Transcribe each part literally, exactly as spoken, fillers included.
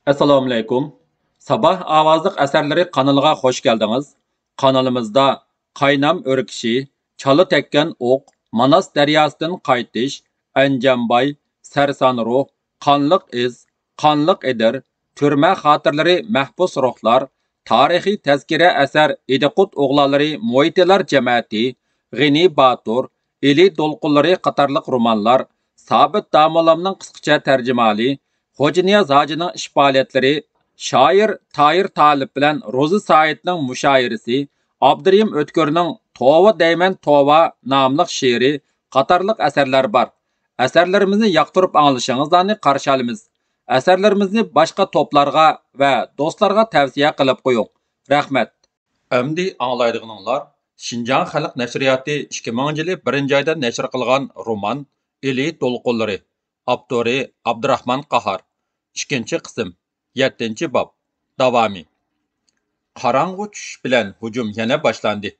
ئەسسالامۇئەلەيكۇم. ساباھ ئاۋازلىق ئەسەرلىرى قانىلىغا خوش كەلدىڭىز. قانىلىمىزدا قاينام ئۆركىشى، چالا تەگكەن ئوق، ماناس دەرياسىدىن قايتىش، ئەنجانباي، سەرسان روھ، قانلىق ئىز، قانلىق ئېدىر، تۈرمە خاتىرىلىرى، مەھبۇس روھلار، تارىخىي تەزكىرە ئەسەر ئىدىقۇت ئوغلانلىرى مۇھىتىيلار جەمەتى، غېنى باتۇر، ئىلى دولقۇنلىرى قاتارلىق رومانلار، سابىت داموللامنىڭ قىسقىچە تەرجىمىھالى، خوجانىياز ھاجىنىڭ ئىش پائالىيەتلىرى، شائىر تاھىر تالىپ بىلەن روزى سايىتنىڭ مۇشائىرىسى، ئابدۇرېھىم ئۆتكۈرنىڭ توۋا دەيمەن توۋا ناملىق شېئىرى قاتارلىق ئەسەرلەر بار. ئەسەرلىرىمىزنى ياقتۇرۇپ ئاڭلىشىڭىزلارنى قارشى ئالىمىز. ئەسەرلىرىمىزنى باشقا توپلارغا ۋە دوستلارغا تەۋسىيە قىلىپ قويۇڭ. رەھمەت. ئەمدى ئاڭلايدىغىنىڭلار شىنجاڭ خەلق نەشرىياتى ئىككى مىڭىنچى يىلى بىرىنچى ئايدا نەشر قىلغان رومان ئىلى دولقۇنلىرى، ئاپتورى ئابدۇراخمان قاھار، ئىككىنچى قىسىم، يەتتىنچى باب، داۋامى. قاراڭغۇ چۈشۈش بىلەن ھۇجۇم يەنە باشلاندى.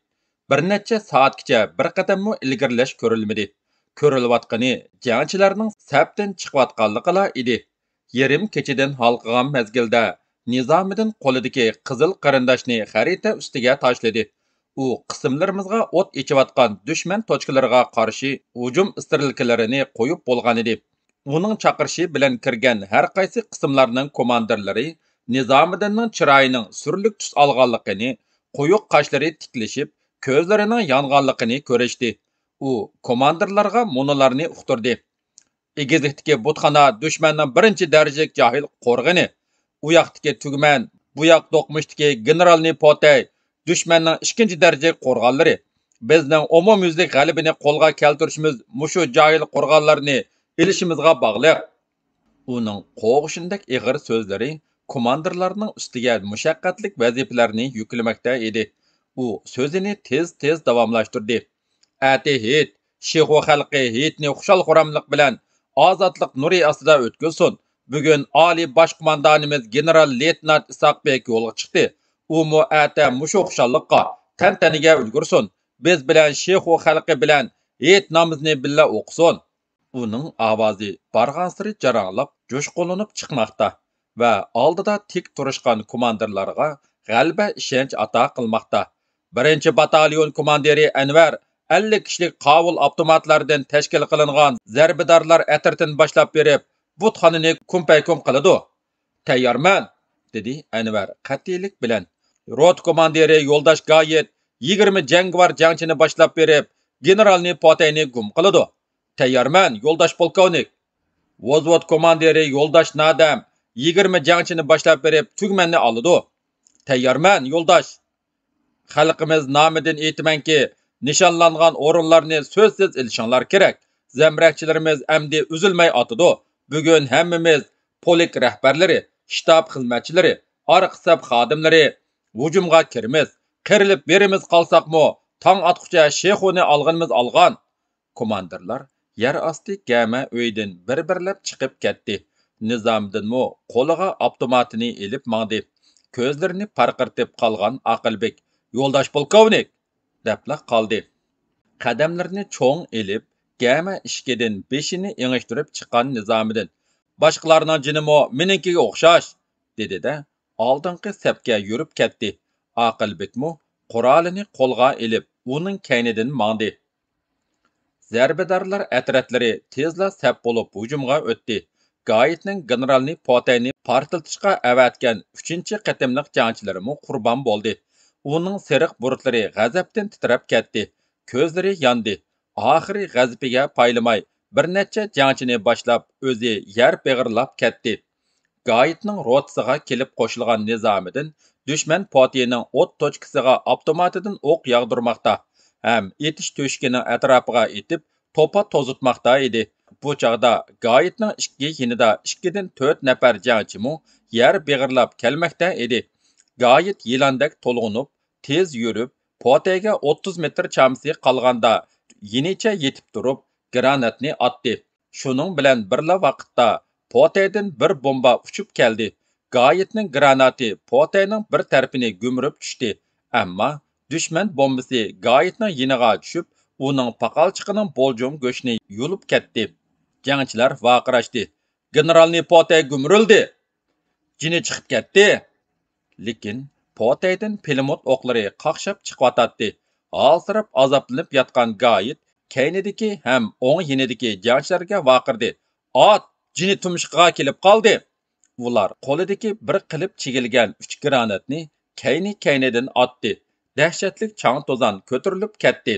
بىر نەچچە سائەتكىچە بىر قەدەممۇ ئىلگىرىلەش كۆرۈلمىدى. كۆرۈلۈۋاتقىنى جەڭچىلەرنىڭ سەپتىن چىقىۋاتقانلىقىلا ئىدى. يېرىم كېچىدىن ھالقىغان مەزگىلدە نىزامىدىن قولىدىكى قىزىل قېرىنداشنى خەرىتە ئۈستىگە تاشلىدى. ئۇ قىسىملىرىمىزغا ئوت ئېچىۋاتقان دۈشمەن توچكىلىرىغا قارشى ھۇجۇم ئىسترېلكىلىرىنى قويۇپ بولغانىدى. ئۇنىڭ چاقىرىشى بىلەن كىرگەن ھەر قايسى قىسىملارنىڭ كوماندىرلىرى نىزامىدىننىڭ چىرايىنىڭ سۈرلۈك تۈس ئالغانلىقىنى، قويۇق قاشلىرى تىكلىشىپ، كۆزلىرىنىڭ يانغانلىقىنى كۆرۈشتى. ئۇ كوماندىرلارغا مۇنۇلارنى ئۇقتۇردى: ئېگىزلىكتىكى بۇتخانا دۈشمەننىڭ بىرىنچى دەرىجىلىك جاھىل قورغىنى. ئۇ ياقتىكى تۈگمەن، بۇ ياق دوقمۇشتىكى گېنېرالنى پوتەي دۈشمەننىڭ ئىككىنچى دەرىجىلىك قورغانلىرى. بىزنىڭ ئومۇميۈزلۈك غەلىبىنى قولغا كەلتۈرۈشىمىز مۇشۇ جاھىل قورغانلارنى ئېلىشىمىزغا باغلىق. ئۇنىڭ قوغۇشىندەك ئېغىر سۆزلىرى كوماندىرلارنىڭ ئۈستىگە مۇشەققەتلىك ۋەزىپىلەرنى يۈكلىمەكتە ئىدى. ئۇ سۆزىنى تېز-تېز داۋاملاشتۇردى. ئەتە ھېيت، شىخۇ خەلقى ھېيتنى خۇشال-خۇراملىق بىلەن ئازادلىق نۇرى ئاستىدا ئۆتكۈزسۇن. بۈگۈن ئالىي باش قوماندانىمىز گېنېرال لېيتېنانت ئىسھاق بېك يولغا چىقتى. ئۇمۇ ئەتە مۇشۇ خۇشاللىققا، تەنتەنىگە ئۈلگۈرسۇن. بىز بىلەن شىخۇ خەلقى بىلەن ھېيت نامىزىنى بىللە ئوقۇسۇن. ئۇنىڭ ئاۋازى بارغانسېرى جاراڭلاپ، جۇشقۇنلىنىپ چىقماقتا ۋە ئالدىدا تىك تۇرۇشقان كوماندىرلارغا غەلىبە ئىشەنچ ئاتا قىلماقتا. بىرىنچى باتاليون كوماندىرى ئەنۋەر ئەللىك كىشىلىك قاۋۇل ئاپتوماتلاردىن تەشكىل قىلىنغان زەربىدارلار ئەترىتىنى باشلاپ بېرىپ، بۇتخانىنى كۇمپەيكۇم قىلىدۇ. تەييارمەن، دېدى ئەنۋەر قەتئىيلىك بىلەن. روتا كوماندىرى يولداش گايىت يىگىرمە جەڭگىۋار جەڭچىنى باشلاپ بېرىپ، گېنېرالنى پوتەينى گۇم قىلىدۇ. تەييارمەن، يولداش پولكوۋنىك. ۋوزۋود كوماندىرى يولداش نادەم يىگىرمە جەڭچىنى باشلاپ بېرىپ، تۈگمەننى ئالىدۇ. تەييارمەن، يولداش. خەلقىمىز نامىدىن ئېيتىمەنكى، نىشانلانغان ئورۇنلارنى سۆزسىز ئېلىشىڭلار كېرەك. زەمبىرەكچىلىرىمىز ئەمدى ئۈزۈلمەي ئاتىدۇ. بۈگۈن ھەممىمىز پولك رەھبەرلىرى، شتاب خىزمەتچىلىرى، ئارقا سەپ خادىملىرى ھۇجۇمغا كىرىمىز. قىرىلىپ بىرىمىز قالساقمۇ، تاڭ ئاتقۇچە شىخۇنى ئالغىنىمىز ئالغان. كوماندىرلار يەر ئاستى گەمە ئۆيدىن بىر-بىرلەپ چىقىپ كەتتى. نىزامىدىنمۇ قولىغا ئاپتوماتىنى ئېلىپ ماڭدى. كۆزلىرىنى پارقىرىتىپ قالغان ئاقىلبېك، يولداش پولكوۋنىك! دەپلا قالدى. قەدەملىرىنى چوڭ ئېلىپ، گەمە ئىشىكىدىن بېشىنى ئېڭىشتۈرۈپ چىققان نىزامىدىن، باشقىلارنىڭ جېنىمۇ مېنىڭكىگە ئوخشاش! دېدى-دە، ئالدىنقى سەپكە يۈرۈپ كەتتى. ئاقىلبېكمۇ قورالىنى قولغا ئېلىپ، ئۇنىڭ كەينىدىن ماڭدى. زەربىدارلار ئەترەتلىرى تېزلا سەپ بولۇپ ھۇجۇمغا ئۆتتى. گايىتنىڭ گېنېرالنى پوتەينى پارتلىتىشقا ئەۋەتكەن ئۈچىنچى قېتىملىق جەڭچىلىرىمۇ قۇربان بولدى. ئۇنىڭ سېرىق بۇرۇتلىرى غەزەپتىن تىترەپ كەتتى. كۆزلىرى ياندى. ئاخىرى غەزىپىگە پايلىماي، بىر نەچچە جەڭچىنى باشلاپ، ئۆزى يەر بېغىرلاپ كەتتى. گايىتنىڭ روتىسىغا كېلىپ قوشۇلغان نىزامىدىن دۈشمەن پوتىيىنىڭ ئوت توچكىسىغا ئاپتوماتىدىن ئوق ياغدۇرماقتا ھەم ئېتىش تۆشۈكىنىڭ ئەتراپىغا ئېتىپ، توپا توزۇتماقتا ئىدى. بۇ چاغدا گايىتنىڭ ئىككى يېنىدا ئىككىدىن تۆت نەپەر جەڭچىمۇ يەر بېغىرلاپ كەلمەكتە ئىدى. گايىت يىلاندەك تولغىنىپ، تېز يۈرۈپ، پوتەيگە ئوتتۇز مېتىر چامىسى قالغاندا يېنىچە يېتىپ تۇرۇپ، گراناتنى ئاتتى. شۇنىڭ بىلەن بىرلا ۋاقىتتا پوتەيدىن بىر بومبا ئۇچۇپ كەلدى. گايىتنىڭ گراناتى پوتەينىڭ بىر تەرىپىنى گۈمۈرۈپ چۈشتى. ئەمما دۈشمەن بومبىسى گايىتنىڭ يېنىغا چۈشۈپ، ئۇنىڭ پاقالچىقىنىڭ بولجۇم گۆشىنى يۇلۇپ كەتتى. جەڭچىلەر ۋارقىراشتى: «گېنېرالنى پوتەي گۈمۈرۈلدى!» جېنى چىقىپ كەتتى. لېكىن پوتەيدىن پىلىموت ئوقلىرى قاقشاپ چىقىۋاتاتتى. ھالسىراپ، ئازابلىنىپ ياتقان گايىت كەينىدىكى ھەم ئوڭ يېنىدىكى جەڭچىلەرگە ۋارقىرىدى: «ئات، جېنى تۇمشۇقىغا كېلىپ قالدى!» ئۇلار قولىدىكى بىر قىلىپ چىگىلگەن ئۈچ گراناتنى كەينى-كەينىدىن ئاتتى. دەھشەتلىك چاڭ-توزان كۆتۈرۈلۈپ كەتتى.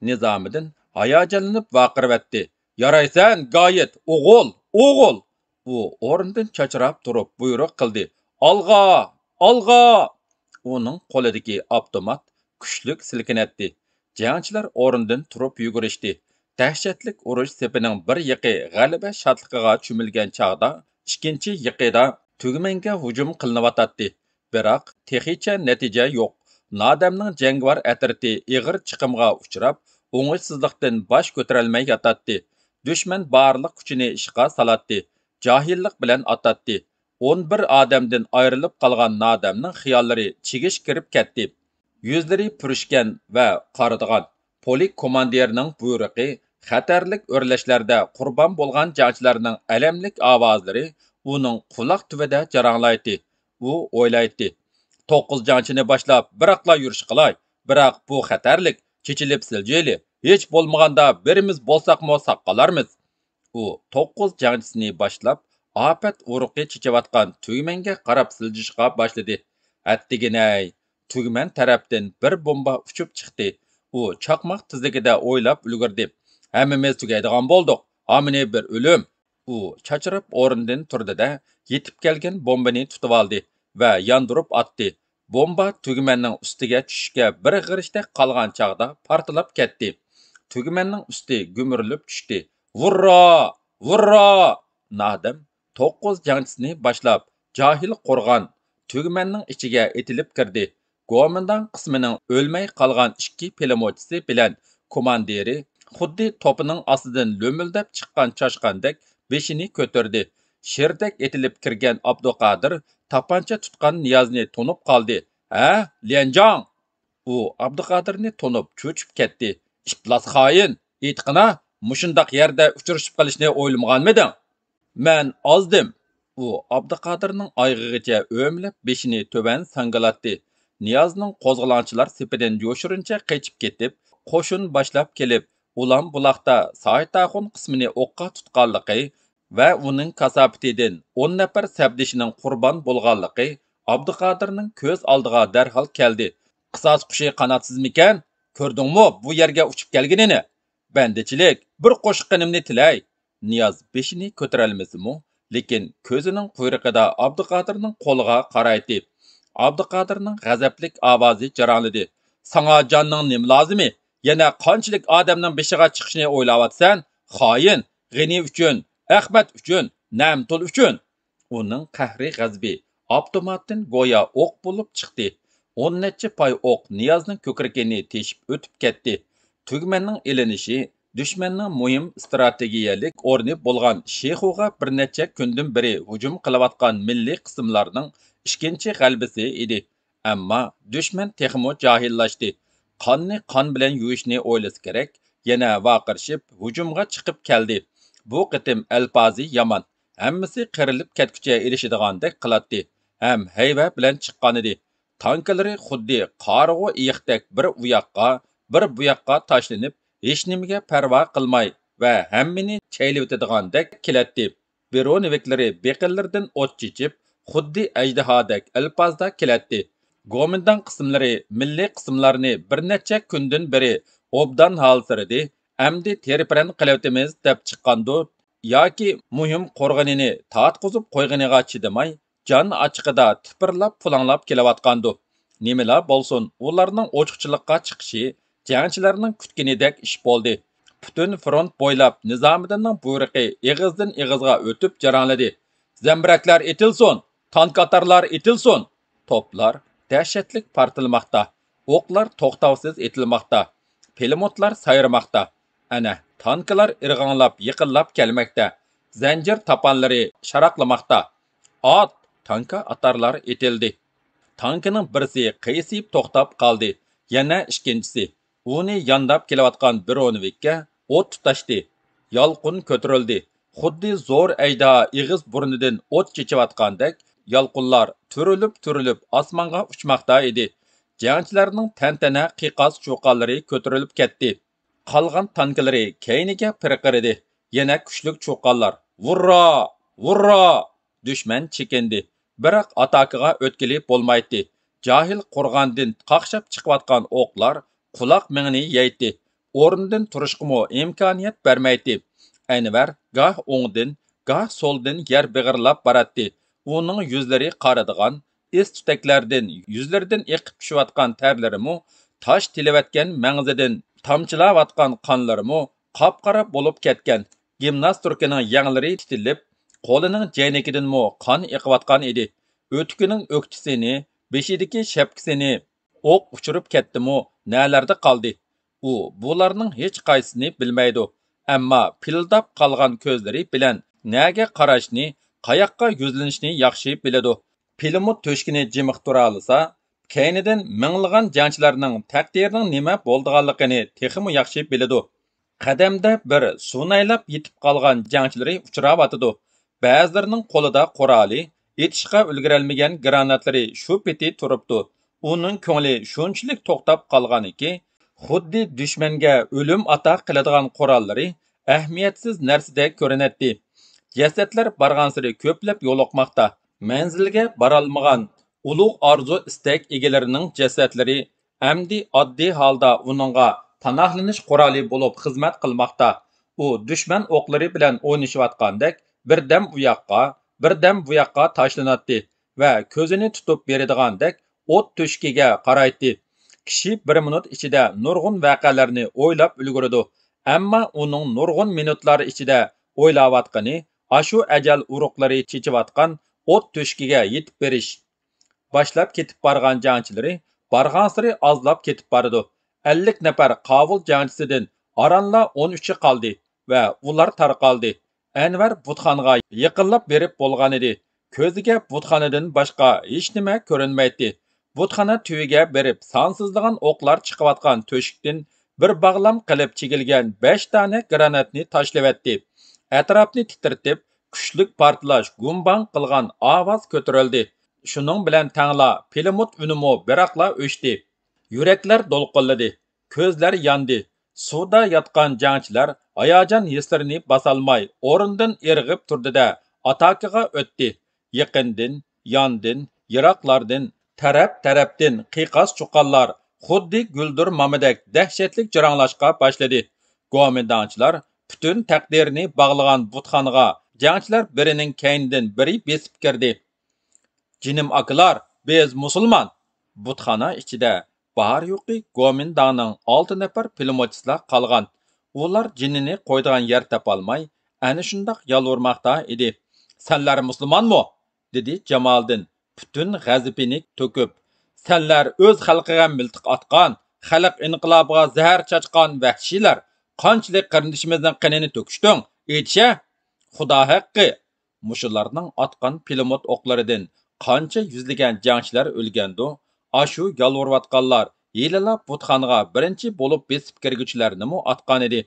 نىزامىدىن ھاياجانلىنىپ ۋارقىرىۋەتتى: «يارايسەن، گايىت، ئوغۇل، ئوغۇل!» ئۇ ئورنىدىن چاچراپ تۇرۇپ بۇيرۇق قىلدى: «ئالغا! ئالغا!» ئۇنىڭ قولىدىكى ئاپتومات كۈچلۈك سىلكىنەتتى. جەڭچىلەر ئورنىدىن تۇرۇپ يۈگۈرۈشتى. دەھشەتلىك ئۇرۇش سېپىنىڭ بىر يېقى غەلىبە شادلىقىغا چۆمۈلگەن چاغدا، ئىككىنچى يېقىدا تۈگمەنگە ھۇجۇم قىلىنىۋاتاتتى. بىراق، تېخىچە نەتىجە يوق. نادەمنىڭ جەڭگىۋار ئەترىتى ئېغىر چىقىمغا ئۇچراپ، ئوڭۇشسىزلىقتىن باش كۆتۈرەلمەي ياتاتتى. دۈشمەن بارلىق كۈچىنى ئىشقا سالاتتى. جاھىللىق بىلەن ئاتاتتى. ئون بىر ئادەمدىن ئايرىلىپ قالغان نادەمنىڭ خىياللىرى چىگىش كىرىپ كەتتى. يۈزلىرى پۈرۈشكەن ۋە قارىدىغان. پولك كوماندىرىنىڭ بۇيرۇقى، خەتەرلىك ئۆرلەشلەردە قۇربان بولغان جەڭچىلەرنىڭ ئەلەملىك ئاۋازلىرى ئۇنىڭ قۇلاق تۈۋىدە جاراڭلايتتى. ئۇ ئويلايتتى: «توققۇز جەڭچىنى باشلاپ، بىراقلا يۈرۈش قىلاي. بىراق بۇ خەتەرلىك، چېچىلىپ سىلجىيلى، ھېچ بولمىغاندا بىرىمىز بولساقمۇ ساق قالارمىز.» ئۇ توققۇز جەڭچىسىنى باشلاپ، ئاپەت ئۇرۇقى چېچىۋاتقان تۈگمەنگە قاراپ سىلجىشقا باشلىدى. ئەتتىگىنەي، تۈگمەن تەرەپتىن بىر بومبا ئۇچۇپ چىقتى. ئۇ چاقماق تېزلىكىدە ئويلاپ ئۈلگۈردى: «ھەممىمىز تۈگەيدىغان بولدۇق. ھامىنى بىر ئۆلۈم!» ئۇ چاچراپ ئورنىدىن تۇردى-دە، يېتىپ كەلگەن بومبىنى تۇتۇۋالدى ۋە ياندۇرۇپ ئاتتى. بومبا تۈگمەننىڭ ئۈستىگە چۈشۈشكە بىر غېرىشتەك قالغان چاغدا پارتلاپ كەتتى. تۈگمەننىڭ ئۈستى گۈمۈرۈلۈپ چۈشتى. «ۋۇررا! ۋۇررا!» نادەم توققۇز جەڭچىسىنى باشلاپ، جاھىل قورغان تۈگمەننىڭ ئىچىگە ئېتىلىپ كىردى. گومىنداڭ قىسمىنىڭ ئۆلمەي قالغان ئىككى پىلىموتچىسى بىلەن كوماندىرى خۇددى توپىنىڭ ئاستىدىن لۆمۈلدەپ چىققان چاشقاندەك بېشىنى كۆتۈردى. شىردەك ئېتىلىپ كىرگەن ئابدۇقادىر تاپانچا تۇتقان نىيازنى تونۇپ قالدى. «ھە، ليەنجاڭ!» ئۇ ئابدۇقادىرنى تونۇپ چۆچۈپ كەتتى. «ئىپلاس خائىن! ئېيتقىنا، مۇشۇنداق يەردە ئۇچرىشىپ قېلىشنى ئويلىمىغانمىدىڭ؟» «مەن ئازدىم.» ئۇ ئابدۇقادىرنىڭ ئايىغىغىچە ئۆمىلەپ بېشىنى تۆۋەن ساڭگىلاتتى. نىيازنىڭ قوزغىلاڭچىلار سېپىدىن يوشۇرۇنچە قېچىپ كېتىپ، قوشۇن باشلاپ كېلىپ، ئۇلان بۇلاقتا سايىت ئاخۇن قىسمىنى ئوققا تۇتقانلىقى ۋە ئۇنىڭ كاساپىتىدىن ئون نەپەر سەپدىشىنىڭ قۇربان بولغانلىقى ئابدۇقادىرنىڭ كۆز ئالدىغا دەرھال كەلدى. «قىساس قۇشى قاناتسىزمىكەن؟ كۆردۈڭمۇ بۇ يەرگە ئۇچۇپ كەلگىنىنى؟ بەندىچىلىك، بىر قوشقىنىمنى تىلەي.» نىياز بېشىنى كۆتۈرەلمىسىمۇ، لېكىن كۆزىنىڭ قۇيرۇقىدا ئابدۇقادىرنىڭ قولىغا قارايتتى. ئابدۇقادىرنىڭ غەزەپلىك ئاۋازى جاراڭلىدى. «ساڭا جاننىڭ نېمە لازىمى؟ يەنە قانچىلىك ئادەمنىڭ بېشىغا چىقىشنى ئويلاۋاتىسەن؟ خائىن! غېنى ئۈچۈن، ئەخمەت ئۈچۈن، نەمتۇل ئۈچۈن!» ئۇنىڭ قەھرى-غەزىپى ئاپتوماتتىن گويا ئوق بولۇپ چىقتى. ئون نەچچە پاي ئوق نىيازنىڭ كۆكرىكىنى تېشىپ ئۆتۈپ كەتتى. تۈگمەننىڭ ئېلىنىشى دۈشمەننىڭ مۇھىم ئىستراتېگىيەلىك ئورنى بولغان شىخۇغا بىر نەچچە كۈندىن بېرى ھۇجۇم قىلىۋاتقان مىللىي قىسىملارنىڭ ئىككىنچى غەلىبىسى ئىدى. ئەمما دۈشمەن تېخىمۇ جاھىللاشتى. قاننى قان بىلەن يۇيۇشنى ئويلىسا كېرەك، يەنە ۋارقىرىشىپ ھۇجۇمغا چىقىپ كەلدى. بۇ قېتىم ئەلپازى يامان، ھەممىسى قېرىلىپ كەتكۈچە ئېلىشىدىغاندەك قىلاتتى ھەم ھەيۋە بىلەن چىققانىدى. تانكىلىرى خۇددى قارىغۇ ئېيىقتەك بىر ئۇياققا، بىر بۇياققا تاشلىنىپ، ھېچنېمىگە پەرۋا قىلماي ۋە ھەممىنى چەيلىۋېتىدىغاندەك كېلەتتى. برونېۋىكلىرى بېقىنلىرىدىن ئوت چېچىپ، خۇددى ئەجدىھادەك ئەلپازدا كېلەتتى. گومىنداڭ قىسىملىرى مىللىي قىسىملارنى بىر نەچچە كۈندىن بېرى ئوبدان ھالسىرىدى، ئەمدى تېرە-پىرەن قىلىۋېتىمىز دەپ چىققاندۇ ياكى مۇھىم قورغىنىنى تارتقۇزۇپ قويغىنىغا چىدىماي، جان ئاچچىقىدا تىپىرلاپ-پۇلاڭلاپ كېلىۋاتقاندۇ. نېمىلا بولسۇن، ئۇلارنىڭ ئوچۇقچىلىققا چىقىشى جەڭچىلەرنىڭ كۈتكىنىدەك ئىش بولدى. پۈتۈن فرونت بويلاپ نىزامىدىننىڭ بۇيرۇقى ئېغىزدىن ئېغىزغا ئۆتۈپ جاراڭلىدى. زەمبىرەكلەر ئېتىلسۇن! تانكا ئاتارلار ئېتىلسۇن! توپلار دەھشەتلىك پارتلىماقتا، ئوقلار توختاۋسىز ئېتىلماقتا، پىلىموتلار سايرىماقتا. ئەنە، تانكىلار ئىرغاڭلاپ يېقىنلاپ كەلمەكتە، زەنجىر تاپانلىرى شاراقلىماقتا. ئات! تانكا ئاتارلار ئېتىلدى. تانكىنىڭ بىرسى قىيسىيىپ توختاپ قالدى، يەنە ئىككىنچىسى. ئۇنى يانداپ كېلىۋاتقان برونېۋىككە ئوت تۇتاشتى. يالقۇن كۆتۈرۈلدى. خۇددى زور ئەجدىھا ئېغىز بۇرنىدىن ئوت چېچىۋاتقاندەك، يالقۇنلار تۈرۈلۈپ-تۈرۈلۈپ ئاسمانغا ئۇچماقتا ئىدى. جەڭچىلەرنىڭ تەنتەنە قىيقاس-چۇقانلىرى كۆتۈرۈلۈپ كەتتى. قالغان تانكىلىرى كەينىگە پىرقىرىدى. يەنە كۈچلۈك چۇقانلار، «ۋۇررا! ۋۇررا!» دۈشمەن چېكىندى. بىراق ئاتاكىغا ئۆتكىلى بولمايتتى. جاھىل قورغاندىن قاقشاپ چىقىۋاتقان ئوقلار قۇلاق مېڭىنى يەيتتى. ئورنىدىن تۇرۇشقىمۇ ئىمكانىيەت بەرمەيتتى. ئەنۋەر گاھ ئوڭدىن، گاھ سولدىن يەر بېغىرلاپ باراتتى. ئۇنىڭ يۈزلىرى قارىدىغان، ئىس تۈتەكلەردىن، يۈزلىرىدىن ئېقىپ چۈشۈۋاتقان تەرلىرىمۇ، تاش تېلىۋەتكەن مەڭزىدىن تامچىلاۋاتقان قانلىرىمۇ قاپقارا بولۇپ كەتكەن. گىمناستوركىنىڭ يەڭلىرى تىتىلىپ، قولىنىڭ جەينىكىدىنمۇ قان ئېقىۋاتقان ئىدى. ئۆتۈكىنىڭ ئۆكتىسىنى، بېشىدىكى شەپكىسىنى ئوق ئۇچۇرۇپ كەتتىمۇ، نەلەردە قالدى؟ ئۇ بۇلارنىڭ ھېچقايسىسىنى بىلمەيدۇ، ئەمما پىلىلداپ قالغان كۆزلىرى بىلەن نەگە قاراشنى، قاياققا يۈزلىنىشنى ياخشى بىلىدۇ. پىلىموت تۆشۈكىنى جىمىقتۇرالىسا، كەينىدىن مىڭلىغان جەڭچىلەرنىڭ تەقدىرىنىڭ نېمە بولىدىغانلىقىنى تېخىمۇ ياخشى بىلىدۇ. قەدەمدە بىر سۇنايلاپ يېتىپ قالغان جەڭچىلىرى ئۇچراۋاتىدۇ. بەزىلىرىنىڭ قولىدا قورالى، ئېتىشقا ئۈلگۈرەلمىگەن گراناتلىرى شۇ پېتى تۇرۇپتۇ. ئۇنىڭ كۆڭلى شۇنچىلىك توختاپ قالغانىكى، خۇددى دۈشمەنگە ئۆلۈم ئاتا قىلىدىغان قوراللىرى ئەھمىيەتسىز نەرسىدەك كۆرۈنەتتى. جەسەتلەر بارغانسېرى كۆپلەپ يولۇقماقتا. مەنزىلگە بارالمىغان ئۇلۇغ ئارزۇ-ئىستەك ئىگىلىرىنىڭ جەسەتلىرى ئەمدى ئاددىي ھالدا ئۇنىڭغا پاناھلىنىش قورالى بولۇپ خىزمەت قىلماقتا. ئۇ دۈشمەن ئوقلىرى بىلەن ئوينىشىۋاتقاندەك بىردەم ئۇياققا، بىردەم بۇياققا تاشلىناتتى ۋە كۆزىنى تۇتۇپ بېرىدىغاندەك ئوت تۆشۈكىگە قارايتتى. كىشى بىر مىنۇت ئىچىدە نۇرغۇن ۋەقەلەرنى ئويلاپ ئۈلگۈرىدۇ، ئەمما ئۇنىڭ نۇرغۇن مىنۇتلار ئىچىدە ئويلاۋاتقىنى ئاشۇ ئەجەل ئۇرۇقلىرى چېچىۋاتقان ئوت تۆشۈكىگە يېتىپ بېرىش. باشلاپ كېتىپ بارغان جەڭچىلىرى بارغانسېرى ئازلاپ كېتىپ بارىدۇ. ئەللىك نەپەر قاۋۇل جەڭچىسىدىن ئارانلا ئون ئۈچى قالدى ۋە ئۇلار تارقالدى. ئەنۋەر بۇتخانىغا يېقىنلاپ بېرىپ بولغانىدى. كۆزىگە بۇتخانىدىن باشقا ھېچنېمە كۆرۈنمەيتتى. بۇتخانا تۈۋىگە بېرىپ، سانسىزلىغان ئوقلار چىقىۋاتقان تۆشۈكتىن بىر باغلام قىلىپ چىگىلگەن بەش دانە گراناتنى تاشلىۋەتتى. ئەتراپنى تىترىتىپ، كۈچلۈك پارتلاش، گۇمباڭ قىلغان ئاۋاز كۆتۈرۈلدى. شۇنىڭ بىلەن تەڭلا پىلىموت ئۈنىمۇ بىراقلا ئۆچتى. يۈرەكلەر دولقۇنلىدى، كۆزلەر ياندى. سۇدا ياتقان جەڭچىلەر ھاياجان ھېسلىرىنى باسالماي ئورنىدىن ئىرغىپ تۇردى-دە، ئاتاكىغا ئۆتتى. يېقىندىن، ياندىن، يىراقلاردىن، تەرەپ-تەرەپتىن قىيقاس-چۇقانلار خۇددى گۈلدۈرمامىدەك دەھشەتلىك جاراڭلاشقا باشلىدى. گومىنداڭچىلار پۈتۈن تەقدىرىنى باغلىغان بۇتخانىغا جەڭچىلەر بىرىنىڭ كەينىدىن بىرى بېسىپ كىردى. «جېنىم ئاكىلار، بىز مۇسۇلمان!» بۇتخانا ئىچىدە بار-يوقى گومىنداڭنىڭ ئالتە نەپەر پىلىموتچىسىلا قالغان. ئۇلار جېنىنى قويىدىغان يەر تاپالماي، ئەنە شۇنداق يالۋۇرماقتا ئىدى. «سەنلەر مۇسۇلمانمۇ؟» دېدى جامالىدىن پۈتۈن غەزىپىنى تۆكۈپ. «سەنلەر ئۆز خەلقىگە مىلتىق ئاتقان، خەلق ئىنقىلابىغا زەھەر چاچقان ۋەھشىيلەر! قانچىلىك قېرىندىشىمىزنىڭ قېنىنى تۆكۈشتۈڭ، ئېيتىشە! خۇدا ھەققى!» مۇشۇلارنىڭ ئاتقان پىلىموت ئوقلىرىدىن قانچە يۈزلىگەن جەڭچىلەر ئۆلگەندۇ؟ ئاشۇ يالۋۇرۇۋاتقانلار ھېلىلا بۇتخانىغا بىرىنچى بولۇپ بېسىپ كىرگۈچىلەرنىمۇ ئاتقانىدى.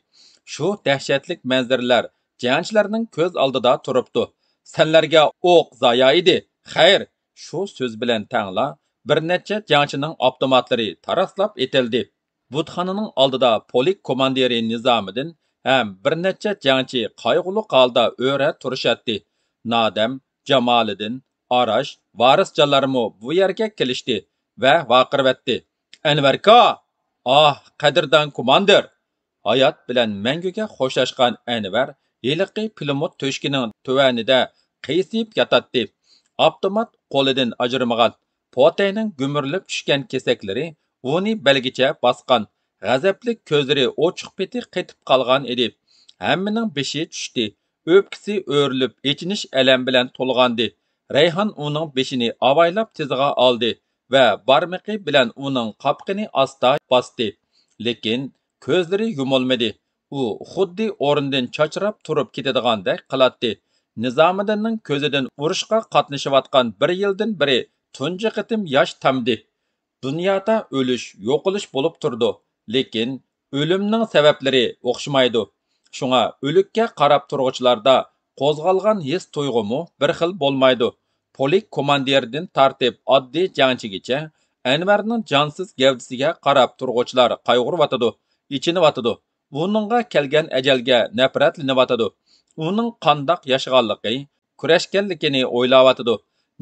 شۇ دەھشەتلىك مەنزىرىلەر جەڭچىلەرنىڭ كۆز ئالدىدا تۇرۇپتۇ. «سەنلەرگە ئوق زايا ئىدى، خەير!» شۇ سۆز بىلەن تەڭلا بىر نەچچە جەڭچىنىڭ ئاپتوماتلىرى تاراسلاپ ئېتىلدى. بۇتخانىنىڭ ئالدىدا پولك كوماندىرى نىزامىدىن ھەم بىر نەچچە جەڭچى قايغۇلۇق ھالدا ئۆرە تۇرۇشاتتى. نادەم، جامالىدىن، ئاراش، ۋارىسجانلارمۇ بۇ يەرگە كېلىشتى ۋە ۋارقىرىۋەتتى: «ئەنۋەركا! ئاھ، قەدىردان كوماندىر!» ھايات بىلەن مەڭگۈگە خوشلاشقان ئەنۋەر ھېلىقى پىلىموت تۆشۈكىنىڭ تۆۋەنىدە قىيسىيىپ ياتاتتى. ئاپتومات قولىدىن ئاجرىمىغان. پوتەينىڭ گۈمۈرۈلۈپ چۈشكەن كېسەكلىرى ئۇنى بەلگىچە باسقان. غەزەپلىك كۆزلىرى ئوچۇق پېتى قېتىپ قالغان ئىدى. ھەممىنىڭ بېشى چۈشتى. ئۆپكىسى ئۆرۈلۈپ، ئېچىنىش ئەلەم بىلەن تولغانىدى. رەيھان ئۇنىڭ بېشىنى ئاۋايلاپ تىزىغا ئالدى ۋە بارمىقى بىلەن ئۇنىڭ قاپىقىنى ئاستا باستى. لېكىن كۆزلىرى يۇمۇلمىدى. ئۇ خۇددى ئورنىدىن چاچراپ تۇرۇپ كېتىدىغاندەك قىلاتتى. نىزامىدىننىڭ كۆزىدىن ئۇرۇشقا قاتنىشىۋاتقان بىر يىلدىن بېرى تۇنجى قېتىم ياش تامدى. دۇنيادا ئۆلۈش، يوقىلىش بولۇپ تۇرىدۇ، لېكىن ئۆلۈمنىڭ سەۋەبلىرى ئوخشىمايدۇ. شۇڭا ئۆلۈككە قاراپ تۇرغۇچىلاردا قوزغالغان ھېس-تۇيغۇمۇ بىر خىل بولمايدۇ. پولك كوماندىرىدىن تارتىپ ئاددىي جەڭچىگىچە ئەنۋەرنىڭ جانسىز گەۋدىسىگە قاراپ تۇرغۇچىلار قايغۇرۇۋاتىدۇ، ئېچىنىۋاتىدۇ. ئۇنىڭغا كەلگەن ئەجەلگە نەپرەتلىنىۋاتىدۇ. ئۇنىڭ قانداق ياشىغانلىقى، كۈرەشكەنلىكىنى ئويلاۋاتىدۇ.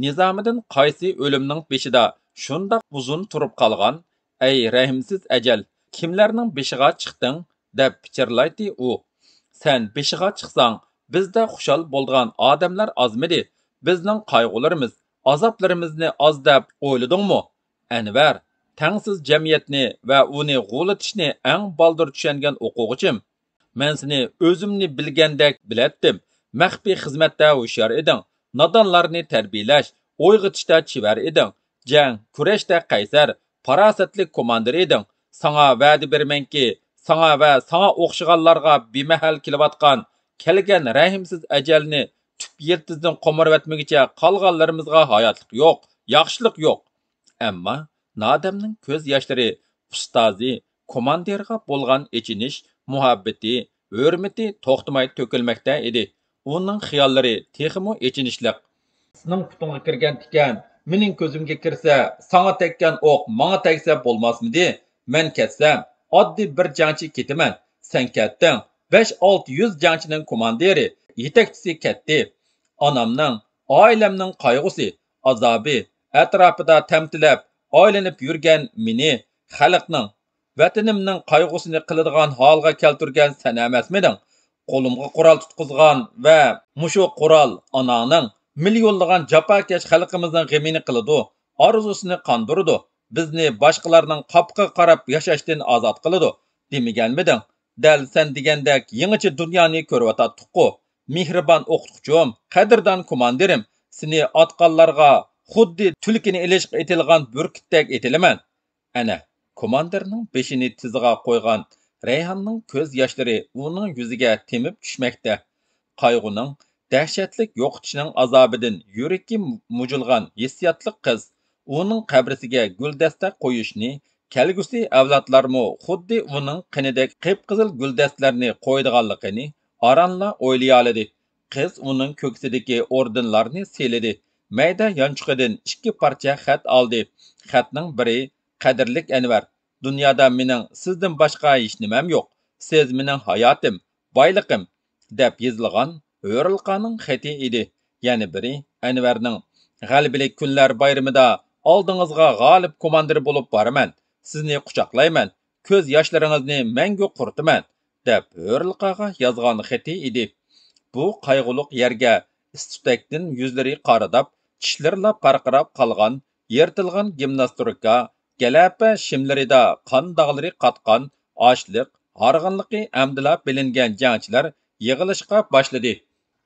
نىزامىدىن قايسى ئۆلۈمنىڭ بېشىدا شۇنداق ئۇزۇن تۇرۇپ قالغان؟ ئەي رەھىمسىز ئەجەل، كىملەرنىڭ بېشىغا چىقتىڭ؟ دەپ پىچىرلايتتى ئۇ. سەن بېشىغا چىقساڭ، بىزدە خۇشال بولىدىغان ئادەملەر ئازمىدى؟ بىزنىڭ قايغۇلىرىمىز، ئازابلىرىمىزنى ئاز دەپ ئويلىدىڭمۇ؟ ئەنۋەر، تەڭسىز جەمئىيەتنى ۋە ئۇنى غۇۋلىتىشنى ئەڭ بالدۇر چۈشەنگەن ئوقۇغۇچىم. مەن سېنى ئۆزۈمنى بىلگەندەك بىلەتتىم. مەخپىي خىزمەتتە ھوشيار ئىدىڭ، نادانلارنى تەربىيەلەش، ئويغىتىشتا چېۋەر ئىدىڭ. جەڭ، كۈرەشتە قەيسەر، پاراسەتلىك كوماندىر ئىدىڭ. ساڭا ۋەدە بېرىمەنكى، ساڭا ۋە ساڭا ئوخشىغانلارغا بىمەھەل كېلىۋاتقان، كەلگەن رەھىمسىز ئەجەلنى تۈپ يىلتىزىدىن قومۇرۇۋەتمىگۈچە قالغانلىرىمىزغا ھاياتلىق يوق، ياخشىلىق يوق. ئەمما نادەمنىڭ كۆز ياشلىرى ئۇستازى، كوماندىرغا بولغان ئېچىنىش، مۇھەببىتى، ھۆرمىتى توختىماي تۆكۈلمەكتە ئىدى. ئۇنىڭ خىياللىرى تېخىمۇ ئېچىنىشلىق. سېنىڭ پۇتۇڭغا كىرگەنتىكەن، مېنىڭ كۆزۈمگە كىرسە، ساڭا تەگكەن ئوق ماڭا تەگسە بولماسمىدى؟ مەن كەتسەم، ئاددىي بىر جەڭچى كېتىمەن. سەن كەتتىڭ، بەش-ئالتە يۈز جەڭچىنىڭ كوماندىرى، يېتەكچىسى كەتتى. ئانامنىڭ، ئائىلەمنىڭ قايغۇسى، ئازابى، ئەتراپىدا تەمتىلەپ ئايلىنىپ يۈرگەن مېنى خەلقنىڭ، ۋەتىنىمنىڭ قايغۇسىنى قىلىدىغان ھالغا كەلتۈرگەن سەن ئەمەسمىدىڭ؟ قولۇمغا قورال تۇتقۇزغان ۋە مۇشۇ قورال ئاناڭنىڭ، مىليونلىغان جاپاكەش خەلقىمىزنىڭ غېمىنى قىلىدۇ، ئارزۇسىنى قاندۇرىدۇ، بىزنى باشقىلارنىڭ قاپىقىغا قاراپ ياشاشتىن ئازاد قىلىدۇ دېمىگەنمىدىڭ؟ دەل سەن دېگەندەك يېڭىچە دۇنيانى كۆرۈۋاتاتتۇققۇ. مېھرىبان ئوقۇتقۇچۇم، قەدىردان كوماندىرىم، سېنى ئاتقانلارغا خۇددى تۈلكىنى ئېلىشقا ئېتىلغان بۈركۈتتەك ئېتىلىمەن. ئەنە، كوماندىرنىڭ بېشىنى تىزىغا قويغان رەيھاننىڭ كۆز ياشلىرى ئۇنىڭ يۈزىگە تېمىپ چۈشمەكتە. قايغۇنىڭ، دەھشەتلىك يوقىتىشنىڭ ئازابىدىن يۈرىكى مۇجۇلغان ھېسسىياتلىق قىز ئۇنىڭ قەبرىسىگە گۈلدەستە قويۇشنى، كەلگۈسى ئەۋلادلارمۇ خۇددى ئۇنىڭ قېنىدەك قىپقىزىل گۈلدەستىلەرنى قويىدىغانلىقىنى ئارانلا ئويلىيالىدى. قىز ئۇنىڭ كۆكسىدىكى ئوردېنلارنى سىيلىدى، مەيدە يانچۇقىدىن ئىككى پارچە خەت ئالدى. خەتنىڭ بىرى: قەدىرلىك ئەنۋەر، دۇنيادا مېنىڭ سىزدىن باشقا ھېچنېمەم يوق. سىز مېنىڭ ھاياتىم، بايلىقىم، دەپ يېزىلغان ھۆرۈلقانىڭ خېتى ئىدى. يەنە بىرى ئەنۋەرنىڭ: غەلىبىلىك كۈنلەر بايرىمىدا ئالدىڭىزغا غالىب كوماندىر بولۇپ بارىمەن. سىزنى قۇچاقلايمەن، كۆز ياشلىرىڭىزنى مەڭگۈ قۇرۇتىمەن، دەپ ھۆرۈلقاغا يازغان خېتى ئىدى. بۇ قايغۇلۇق يەرگە ئىس-تۈتەكتىن يۈزلىرى قارىداپ، چىشلىرىلا پارقىراپ قالغان، يىرتىلغان گىمناستوركا، گەلەپە شىملىرىدا قان داغلىرى قاتقان، ئاچلىق، ھارغىنلىقى ئەمدىلا بىلىنگەن جەڭچىلەر يىغىلىشقا باشلىدى.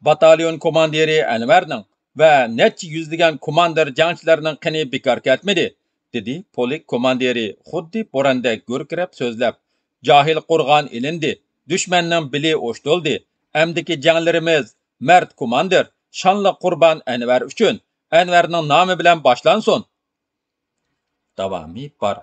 باتاليون كوماندىرى ئەنۋەرنىڭ ۋە نەچچە يۈزلىگەن كوماندىر جەڭچىلەرنىڭ قېنى بىكار كەتمىدى، دېدى پولك كوماندىرى خۇددى بوراندەك گۈركىرەپ سۆزلەپ. جاھىل قورغان ئېلىندى، دۈشمەننىڭ بېلى ئوشتۇلدى. ئەمدىكى جەڭلىرىمىز مەرد كوماندىر، شانلىق قۇربان ئەنۋەر ئۈچۈن، ئەنۋەرنىڭ نامى بىلەن باشلانسۇن! داۋامى بار.